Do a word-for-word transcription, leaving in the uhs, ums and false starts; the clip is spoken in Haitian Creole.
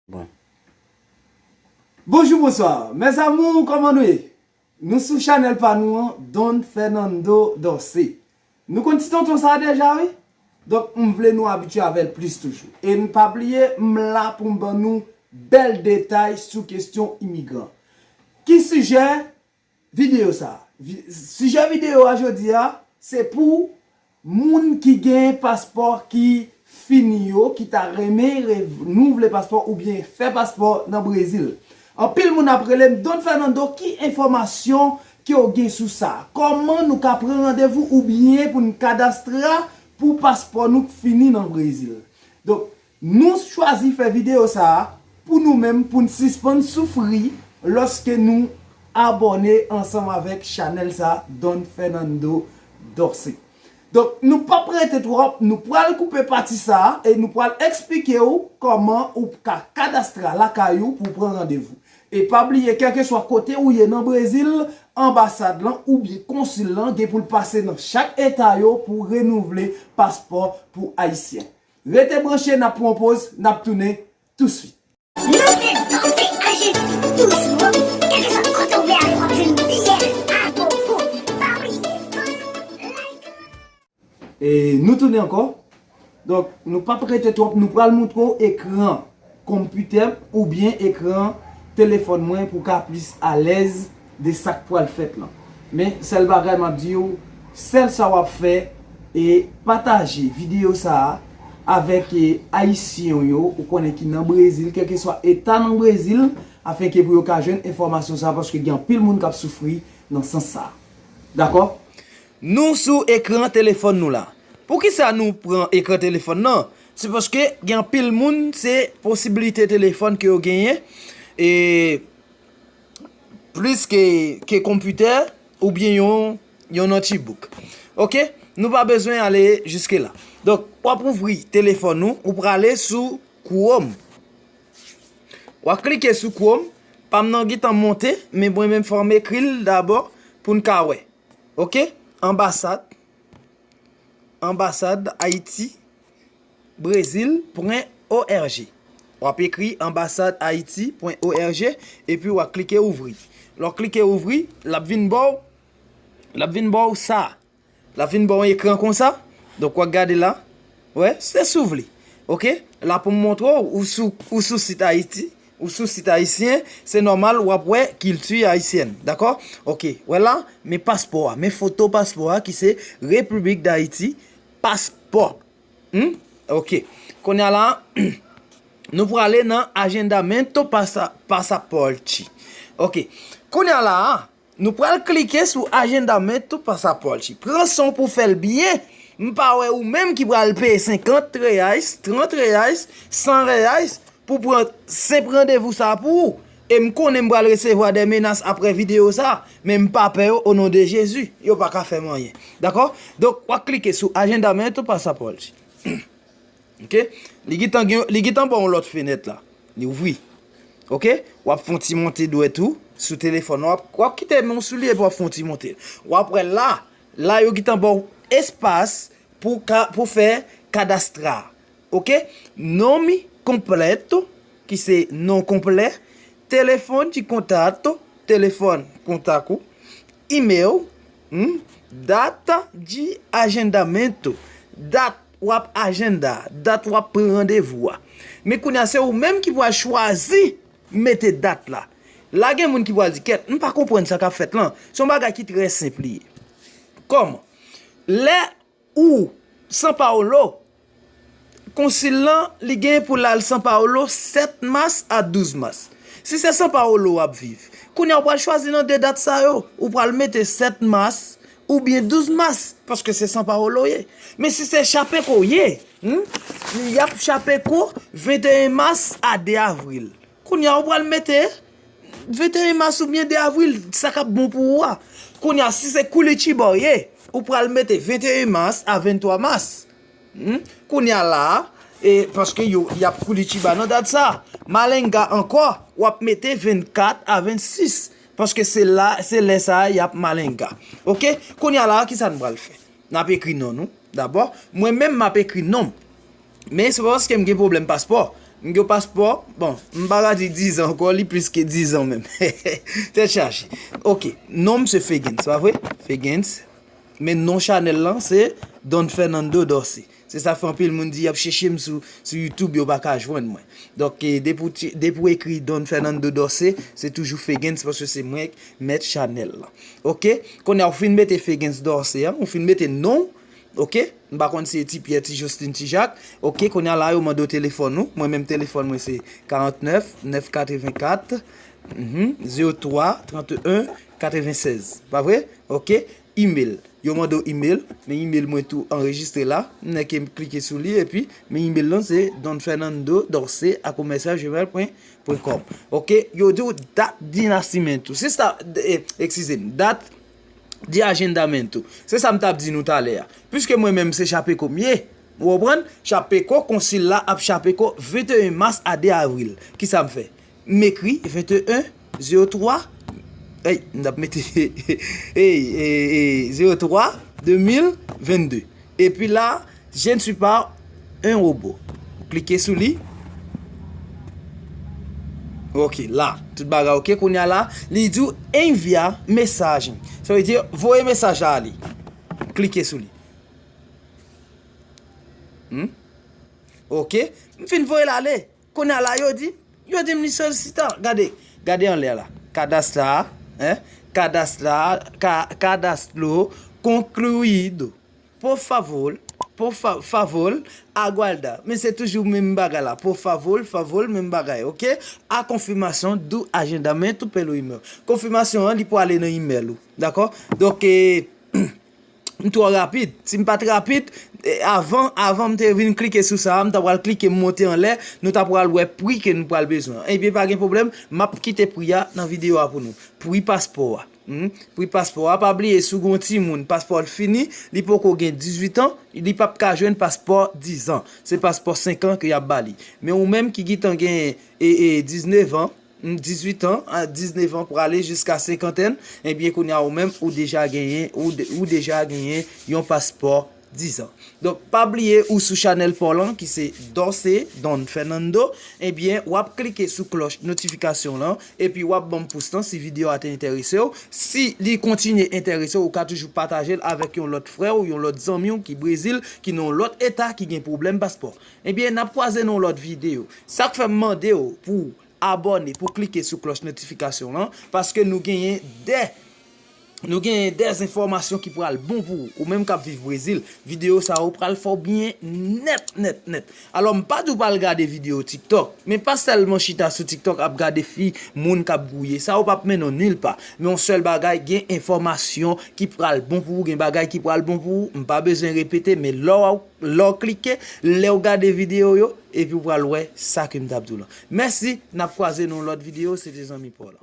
Bon. Bonjou, bonswa. Mes amours, kòman nou ye? Nou sou chanèl pa nou an, Don Fernando Dorcé. Nou konn ti tonton sa a deja, wi. Donk, m vle nou abitye avè l plis toujou. E n pa bliye, m la pou m ban nou bèl detay sou kesyon imigran. Ki sijè videyo sa a? Vi- sijè videyo a jodi a, se pou moun ki gen paspò ki fini yo, ki ta renmen renouvle paspò oubyen fè paspò nan Brezil. Anpil moun ap rele m, Don Fernando, ki enfòmasyon ke w gen sou sa? Kòman nou ka pran randevou oubyen pou n kadastra pou paspò nou k fini nan Brezil? Donk, nou chwazi fè videyo sa a pou nou menm, pou n sispann soufri lòske nou abòne ansanm avèk chanèl sa a, Don Fernando Dorcé. Donk, nou p ap rete twòp, nou pral koupe pati sa a e nou pral eksplike w kòman ou ka kadastra lakay ou pou w pran randevou. E pa bliye, kèlkeswa kote ou ye nan Brezil, anbasad lan oubyen konsil lan gen pou l pase nan chak eta yo pou renouvle paspò pou Ayisyen. Rete branche, n ap pran yon poz, n ap tounen touswit. Nou se Don, se Ajanti, toujou. Kèlkeswa kote w vle ale, w ap jwenn biyè a gogo. Pa bliye, ban nou like. E nou tounen ankò. Donk, nou p ap rete twòp, nou pral montre w ekran konpitè oubyen ekran telefòn mwen pou w ka plis alèz de sa k pral fèt lan. Men, sèl bagay m ap di w, sèl sa w ap fè, e pataje videyo sa a avèk, e, Ayisyen w yo, ou konnen ki nan Brezil, kèlkeswa eta nan Brezil, afenke pou yo ka jwenn enfòmasyon sa a, paske gen anpil moun k ap soufri nan sans sa a. Dakò? Nou sou ekran telefòn nou la. Poukisa nou pran ekran telefòn nan? Se paske gen anpil moun, se posibilite telefòn ke yo genyen, e plis ke, ke konpitè oubyen yon, yon notebook. Oke? Nou pa bezwen ale jiske la. Donk, w ap ouvri telefòn ou, ou prale sou Chrome. W ap klike sou Chrome. Pa m nan gentan monte, men mwen menm fò m ekri l dabò pou n ka wè. Oke? Anbasad, anbasad Ayiti, Brezil pwen O R G. W ap ekri anbasad Ayiti pwen O R G epi w ap klike ouvri. Lè w klike ouvri, l ap vin ba w, l ap vin ba w sa. L ap vin ba w yon ekran konsa. Donk, w ap gade la. Wè, se si w vle. Oke? La pou m montre w, ou sou, ou sou sit Ayiti, ou sou sit ayisyen, se nòmal, w ap wè kilti ayisyèn. Dakò? Oke. Wè la, men paspò a, men foto paspò a ki se Repiblik Dayiti, paspò. Hmm? Oke. Kounye a la, nou prale nan agendamento pasa-, pasaporte. Oke. Kounye a la, nou pral klike sou agendamento pasaporte. Pran san w pou w fè l byen. M pa wè ou menm ki pral peye senkant reais, trant reais, san reais pou pran senp randevou sa a pou ou. E m konnen m pral resevwa de menas apre videyo sa a, men m pa pè yo, o non de Jezi, yo pa ka fè m anyen. Dakò? Donk, w ap klike sou agendamento pasaporte. Oke? Li gentan gen, li gentan ba w yon lòt fenèt la. Li ouvri. Oke? W ap fè yon ti monte dwèt ou sou telefòn. W ap, w ap kite men w sou li epi w ap fè yon ti monte. W ap wè la, la yo gentan ba w espas pou ka, pou fè kadastra. Oke? Nome completo, ki se non konplè, telefone de contato, telefòn kontak ou, email, hmm, data de agendamento, dat w ap ajanda, dat w ap pran randevou a. Men kounye a, se ou menm ki pral chwazi mete dat la. La gen moun ki pral di, "Kèt, m pa konprann sa k ap fèt lan." Se yon bagay ki trè senp li ye. Kòman? Lè ou São Paulo, konsil lan, li gen pou l al São Paulo sèt mas a douz mas. Si se São Paulo w ap viv, kounye a ou pral chwazi nan de dat sa yo, ou pral mete sèt mas oubyen douz mas, paske se São Paulo w ye. Men si se Chapecó w ye, hmm, y ap Chapecó venteyen mas a de avril. Kounye a ou pral mete venteyen mas oubyen de avril, sa k ap bon pou ou a. Kounye a, si se Curitiba w ye, ou pral mete venteyen mas a venntwa mas. Hmm? Kounye a la a, e, paske yo, y ap Curitiba nan dat sa a. Maringá ankò, w ap mete vennkat a vennsis. Paske se la, se lè sa a y ap Maringá. Oke? Kounye a la a, kisa n pral fè? N ap ekri non nou, dabò. Mwen menm, m ap ekri non m. Men se pa paske m gen pwoblèm paspò. M gen paspò, bon, m pa ka di dizan ankò, li plis ke dizan menm. Tèt chaje. Ok, non m se Fegens, pa vre? Fegens. Men non chanèl lan se Don Fernando Dorcé. Se sa fè anpil moun di y ap chèche m sou, sou YouTube, yo pa ka jwenn mwen. Donk, e, depi w ti- depi w ekri Don Fernando Dorcé, se toujou Fegens, paske se mwen k mèt chanèl lan. Ok? Kounye a, ou fin mete Fegens Dorcé an, ou fin mete non, ok? M pa konn si se Ti Pyè, Ti Jostin, Ti Jak. Ok, kounye a la, yo mande w telefòn ou. Mwen menm, telefòn mwen se karant nèf, nèf katrevenkat, mhm, zewo twa, trannteyen, katrevensèz. Pa vre? Ok? Email. Yo mande w email, men email mwen tou anrejistre la. M nèke m klike sou li, epi men email lan se Don Fernando Dorcé a commercial gmail point com. Ok? Yo di w dat di nasiment ou. Se sa, e, eskize m, dat di agendament ou. Se sa m t ap di nou talè a. Piske mwen menm se Chapeko m ye. Ou konprann? Chapeko, konsil la ap Chapeko venteyen mas a de avril. Kisa m fè? M ekri venteyen zewo twa, ey, m t ap mete, ey, e, e, zewo twa de mil vennde. Epi la, je ne suis pas un robot. Klike sou li. Ok, la, tout bagay ok. Kounye a la, li di w envia mesaj. Sa vle di, voye mesaj la ale. Klike sou li. Hmm? Ok, m fin voye l ale. Kounye a la, yo di, yo di m li solisitan. Gade, gade anlè la. Cadastrar, hein? Cadastrar, ca- cadastro concluído. Por favor, por fa- favor, aguardar. Men se toujou menm bagay la. Por favor, favor, menm bagay, ok? A confirmação do agendamento pelo e-mail. Konfimasyon an, li prale nan email ou. Dakò? Donk, e, m twò rapid. Si m pa t rapid, e, avan, avan m te vin klike sou sa a, m ta pral klike, m monte anlè, nou ta pral wè pri ke nou pral bezwen. Ebyen, pa gen pwoblèm, m ap kite pri a nan videyo a pou nou. Pri paspò a. Hmm? Pri paspò a, pa bliye, si w gen yon timoun, paspò l fini, li poko gen dizuit an, li p ap ka jwenn paspò diz an. Se paspò senk an ke y ap ba li. Men ou menm ki gentan gen, e, e, diznèf an, hmm, dizuit an, a diznèf an prale jiska senkantèn, ebyen, kounye a ou menm, ou deja genyen, ou de- ou deja genyen yon paspò diz an. Donk, pa bliye ou sou chanèl pa w lan, ki se Dorcé Don Fernando, ebyen, w ap klike sou klòch notifikasyon lan, epi w ap ban m pous lan si videyo a te enterese w. Si li kontinye enterese w, ou ka toujou pataje l avèk yon lòt frè w, yon lòt zanmi w ki Brezil, ki nan yon lòt eta, ki gen pwoblèm paspò. Ebyen, n ap kwaze nan yon lòt videyo. Sa k fè m mande w pou abòne, pou klike sou klòch notifikasyon lan, paske nou genyen de, nou genyen de enfòmasyon ki pral bon pou ou, ou menm k ap viv Brezil. Videyo sa yo pral fè w byen nèt, nèt, nèt. Alò, m pa di w pa al gade videyo TikTok, men pa sèlman chita sou TikTok ap gade fi, moun k ap gouye. Sa yo p ap mennen w nil pa. Men yon sèl bagay, gen enfòmasyon ki pral bon pou ou, gen bagay ki pral bon pou ou. M pa bezwen repete, men lè w, lè w klike, lè w gade videyo yo, epi w pral wè sa ke m t ap di w lan. Mèsi, n ap kwaze nan yon lòt videyo, se te zanmi pa w lan.